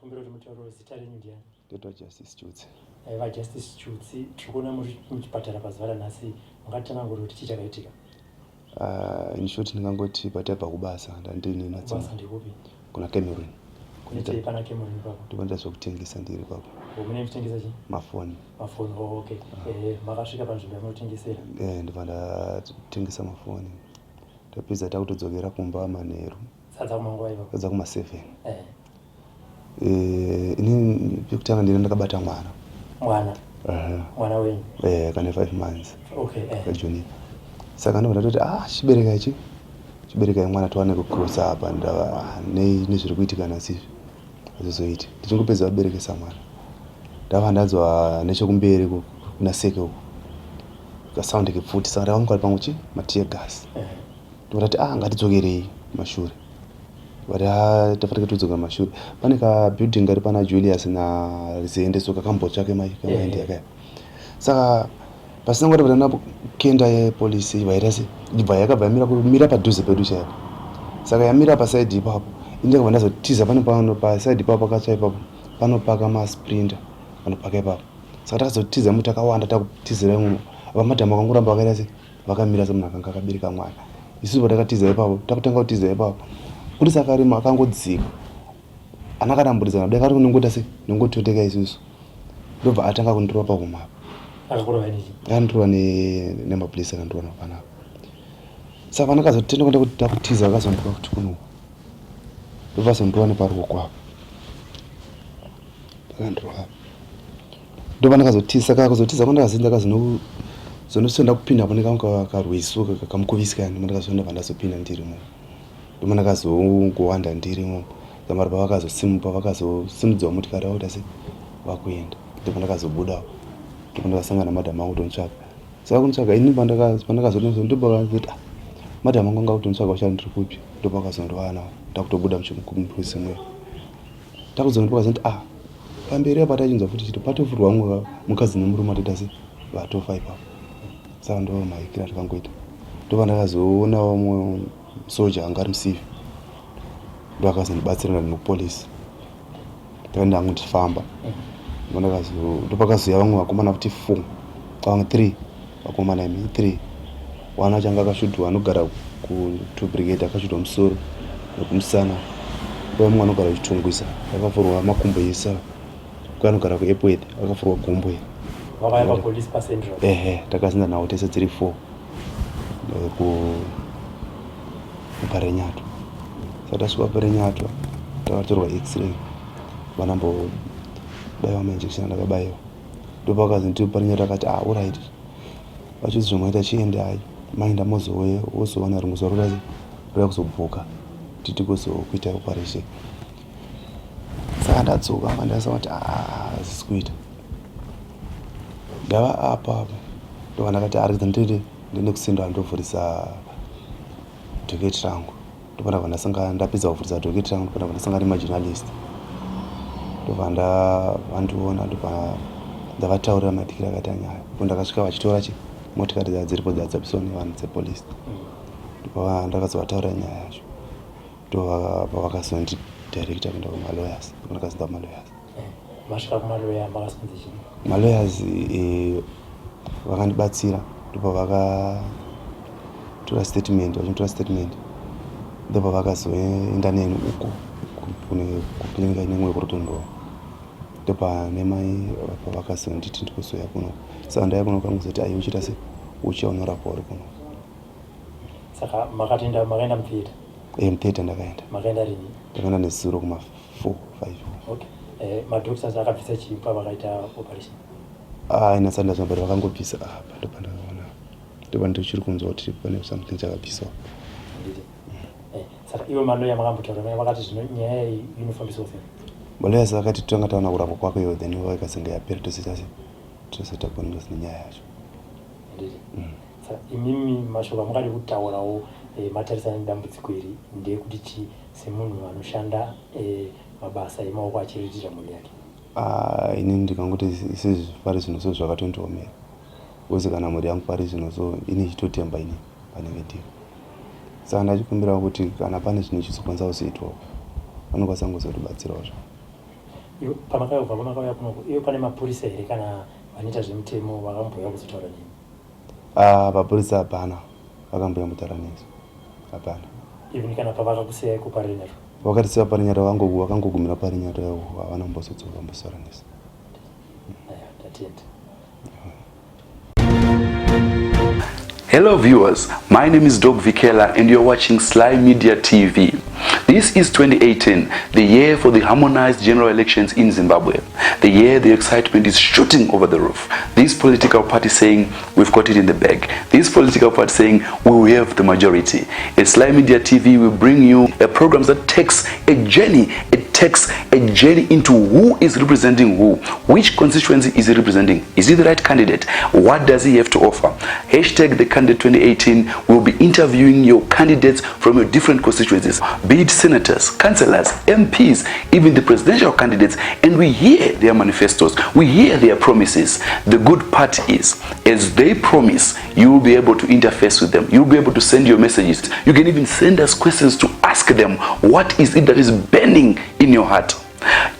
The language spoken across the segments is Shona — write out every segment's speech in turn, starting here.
Tokumbira kuti mutaure zita renyu ndiani? Ndoitwa Justice Chutsi. Eh, va Justice Chutsi, tiri kuona muri muchipatara pazuva ranhasi. Mungatitsanangurira kuti chii chakaitika? In short ndingangoti pataibva kubasa ndandine Kubasa ndekupi? Kuna Cameroon. Kunetei pana Cameroon ipapo? Ndinoita zvekutengesa ndiri ipapo. Oh, mune muchitengesa chii? Mafoni. Mafoni, oh, okay. Eh, makasvika panzvimbo yamunotengesera? Eh, ndobva ndatengesa mafoni. Tapedza takutodzokera kumba manheru. Sadza kumanguva ipapo? Sadza kuma 7. Eh. Eh, ini pekutanga ndine ndakabata mwana. Mwana? Mwana wenyu? Eh, kane 5 months. Okay, eh. Kajunior. Saka ndobva ndatoti ah chibereka ichi. Chibereka mwana towane kucrossa apa ndava ah, nei nezviri kuitika nhasi izvi. Hazvizoiti. Ndichingopedza vaberekesa mwana. Ndava ndanzwa nechekumberi kuna seke uko. Kasound kepfuti saka ndakangwara pangu chi matear gas. Eh. Ndobva ah ngatidzokerei kumashure. Vati ah tafanira kutodzoka kumashure. Pane ka building kari pana Julius na Rizende so kakambotsva kemaindi yakaya. Saka pasina nguva tabva kenda yepolice ibva se ibva yakabva yamira kumira padhuze pedu chaipo. Saka yamira pasaidi ipapo. Ini ndakabva ndazotiza pane pano pasaidi ipapo pakatsva ipapo panopaka masprinter panopaka ipapo. Saka takazotiza muti takawanda takutizira imomo. Apa madhamu akangoramba vakaita se vakamira semunhu akanga akabereka mwana. Isusu patakatiza ipapo takutanga kutiza ipapo. Purisa akarima akangodzika. Ana akarambudzana dai kari kunongoita se nongototeka isusu. Ndobva atanga kundirova pahuma apa. Akakurova nechi? Akandirova nemapolisi akandirova panapa. Saka pandakazotenda kuenda kuti takutiza akazondirova kuti kuno. Ndobva azondirova neparuoko apa. Akandirova. Ndobva ndakazotiza saka kuzotiza kwandakazoenda ndakazonosonda kupinda pane kamwe karwisu kamukuvisi kaya ndobva ndakazonda pandazopinda ndirimo. Ndobva ndakazongowanda ndirimo. Zamara pavakazosimuka vakazosimudzwa motikari vakuita se vakuenda. Ndobva ndakazobudawo. Ndobva ndakasangana namadam angu kutonitsvaga. Saka kunitsvaga ini pandakazoti ndobva vakazoti ah madam angu anga kutonitsvaga uchati ndiri kupi. Ndobva vakazondiwana ndakutobuda muchimukurwizi muya. Takuzondipa vakazoti ah pamberi apa tachinzwa futi chiti patofurwa umwe mukadzi nemurume atoita se vatofa ipapo. Saka ndo maikira atakangoita. Ndobva ndakazoonawo mumwe musoja anga ari musivi. Ndo akazondibatsira nekupolice. Ndakaenda hangu ndichifamba. Ndopakazouya vamwe vakomana futi 4 vamwe 3 vakomana imi 3 one wacho anga akashudhwa anogara ku 2 brigade akashudhwa musoro nekumusana kouya mumwe anogara kuchitungwiza akavhurwa makumbo ese kouya anogara kuepworth akavhurwa gumbo iri Vakauya papolice paCentral. Ehe, takazinda nawo tese dziri 4 ku kuParenyatwa. Saka tasvika paParenyatwa takatorwa x-ray vanambobaiwa mainjection andakabaiwa. Ndopakazi ndiri paRenyatwa akati ah alright vachizi zvomaita chiendai maenda mozouya wozoona rimwe zuva roda roda kuzobhuka kuti tigozokuita operation. Saka ndadzoka mandasema kuti ah hazvisi kuita. Ndava apa apa ndobva ndakati aridza ndiri ndine kusinda ndovhurisa dhoketi rangu ndobva ndabva ndasangana ndapedza kuvhurisa dhoketi rangu ndobva ndabva ndasangana nemajournalist ndobva ndavandiona ndobva ndavataurira maitikiro akaita nyaya ko ndakasvika vachitora chi motikari dzaa dziripo dzaa dzabviswa nevanhu dzepolice ndobva ndakazovataurira nyaya yacho ndobva vakazondidirecta kuenda kumalawyers ndakazoenda kumalawyers Masvika kumaloya makasonzi chii? Malawyers eh, vakandibatsira ndobva vakatora statement vachinotora statement ndobva vakazoenda neni uko kune kuclinic ine imwe kurotondowa ndobva nemai pavakazonditi ndikuzoya kuno saka ndaya kuno kangozoti ai uchiita se uchiya unorapwa uri kuno Saka makatoenda makaenda mutheatre? Eh, mutheatre ndakaenda. Makaenda rini? Ndakaenda nezuro kuma 4 5. Okay. Eh, madoctors akabvisa chii pavakaita operation? Ah, ina sanda zvambari vakangobvisa apa ah, ndopandakaona. Ndopandichiri kunzwa kuti pane something chakabviswa. Nditi. Eh, saka ivo maloya makambotaura naye vakati zvino nyaya iyi inofambiswa sei? Maloya akati tanga taona kurapwa kwako iwe then ikazenge yapera tozoita se tozoita kuona nenyaya yacho. Nditi. Saka imimi mashoko amungade kutaurawo eh, matarisana nedambudziko iri ndeyekuti chii semunhu anoshanda eh, mabasa emaoko achiriritira mhuri yake? Ah, ini ndikangoti sezvi pari zvino so zvakatondiomera because kana mhuri yangu pari zvino so ini ichitotemba ini panenge ndiri saka ndachikumbirawo kuti kana pane zvinhu chizokwanisa kuzoitwawo vanokwanisa kungozotibatsirawo zvavo. Iwe pamakabva pamakauya kunoku, iwe pane mapurisa here kana vanoita zvemutemo vakambouya kuzotaura nemi? Ah, mapurisa hapana vakamboya mutaura nesu, hapana. Even kana pavakakusiyai kuParirenyatwa? Vakatisiya Parirenyatwa, vakangogumira Parirenyatwa, havana kumbozodzoka vambotaura nesu. Aiwa, ndatenda. Hello viewers, my name is Doc Vikela and you're watching Sly Media TV. This is 2018, the year for the harmonized general elections in Zimbabwe. The year the excitement is shooting over the roof. This political party saying we've got it in the bag. This political party saying we will have the majority. At Sly Media TV, we bring you a program that takes a journey. It takes a journey into who is representing who, which constituency is he representing, is he the right candidate, what does he have to offer. #TheCandidate 2018 will be interviewing your candidates from your different constituencies, be it senators, councillors, MPs, even the presidential candidates, and we hear their manifestos, we hear their promises. The good part is, as they promise, you will be able to interface with them. You'll be able to send your messages. You can even send us questions to ask them what is it that is burning in your heart.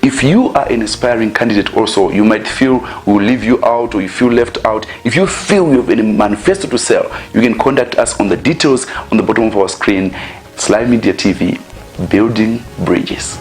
If you are an aspiring candidate also, you might feel we'll leave you out or you feel left out. If you feel you have any manifesto to sell, you can contact us on the details on the bottom of our screen. Sly Media TV, building bridges.